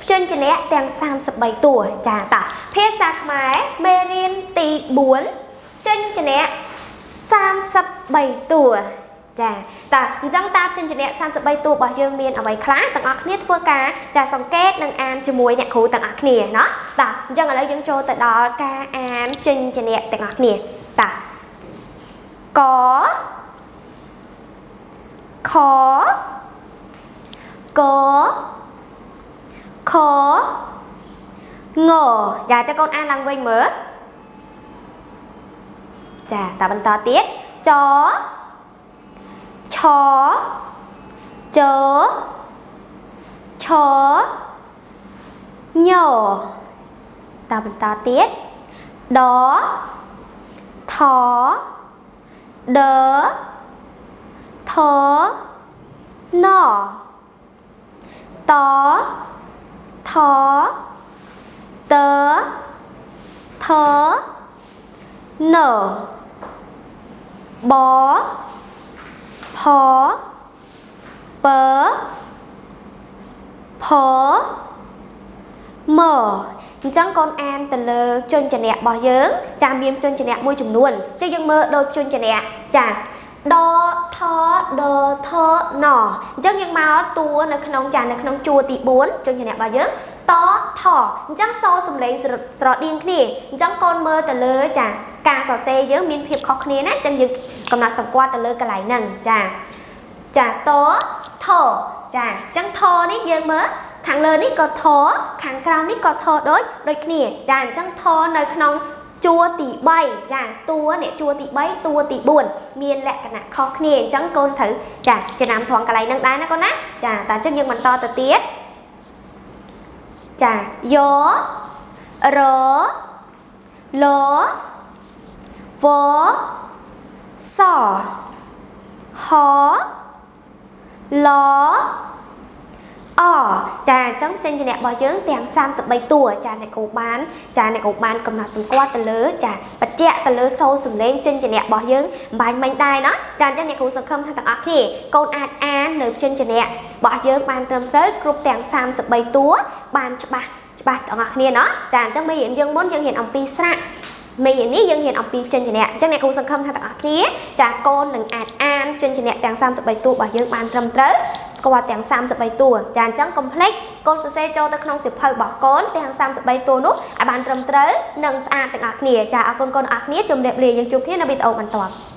ព្យញ្ជនៈទាំង33តួចាតោះភាសាខ្មែរមេរៀនទី4ព្យញ្ជនៈ33តួចាតើអញ្ចឹងតើព្យញ្ជនៈ33តួរបស់យើងមានអ្វីខ្លះទាំងអស់គ្នាធ្វើការចាសង្កេតនិងអានជាមួយអ្នកគ្រូទាំងអស់គ្នាណោះតើអញ្ចឹងឥឡូវយើងចូលទៅដល់ការអានព្យញ្ជនៈទាំងអស់គ្នាតើកខកខងចាចាកូនអានឡើងវិញមើលចាតើបន្តទៀតចឆចឆញតើបន្តទៀតដថដថណតថតថនបផពផមអញ្ចឹងកូនអានទៅលើព្យញ្ជនៈរបស់យើងចាមានព្យញ្ជនៈមួយចំនួនចឹងយើងមើលដូចព្យញ្ជនៈចាដថដថណអញ្ចឹងយើងមកតួនៅក្នុងចានៅក្នុងជួរទី4ព្យញ្ជនៈរបស់យើងតថអញ្ចឹងសូរសំឡេងស្រដៀងគ្នាអញ្ចឹងកូនមើលទៅលើចាការសរសេរយើងមានភាពខុសគ្នាណាអញ្ចឹងយើងកំណត់សម្គាល់ទៅលើកន្លែងហ្នឹងចាចាតថចាអញ្ចឹងថនេះយើងមើលខាងលើនេះក៏ថខាងក្រោមនេះក៏ថដូចគ្នាចាអញ្ចឹងថនៅក្នុងជួរទី3ចាតួនេះជួរទី3តួទី4មានលក្ខណៈខុសគ្នាអញ្ចឹងកូនត្រូវចាចំណាំត្រង់កន្លែងហ្នឹងដែរណាកូនណាចាតើអញ្ចឹងយើងបន្តទៅទៀតចាយរលវសហលអចាអញ្ចឹងព្យញ្ជនៈរបស់យើងទាំង33តួចាអ្នកគ្រូបានចាអ្នកគ្រូបានកំណត់សម្គាល់ទៅលើចាបញ្ជាក់ទៅលើសូរសំឡេងព្យញ្ជនៈរបស់យើងអំបញ្ញមិញដែរណាចាអញ្ចឹងអ្នកគ្រូសង្ឃឹមថាទាំងអស់គ្នាកូនអាចអាននៅព្យញ្ជនៈរបស់យើងបានត្រឹមត្រូវគ្រប់ទាំង33តួបានច្បាស់ទាំងអស់គ្នាណាចាអញ្ចឹងមេរៀនយើងមុនយើងរៀនអំពីស្រៈមេរៀននេះយើងរៀនអំពីព្យញ្ជនៈអញ្ចឹងអ្នកគ្រូសង្ឃឹមថាទាំងអស់គ្នាចាកូននឹងអាចអានព្យញ្ជនៈទាំង33តួរបស់យើងបានត្រឹមត្រូវស្គាល់ទាំង33តួចាអញ្ចឹងកុំភ្លេចកូនសរសេរចូលទៅក្នុងសៀវភៅរបស់កូនទាំង33តួនោះឲ្យបានត្រឹមត្រូវនិងស្អាតទាំងអស់គ្នាចាអរគុណកូនអរគ្នាជម្រាបលាយើងជួបគ្នានៅវីដេអូបន្ទាប់។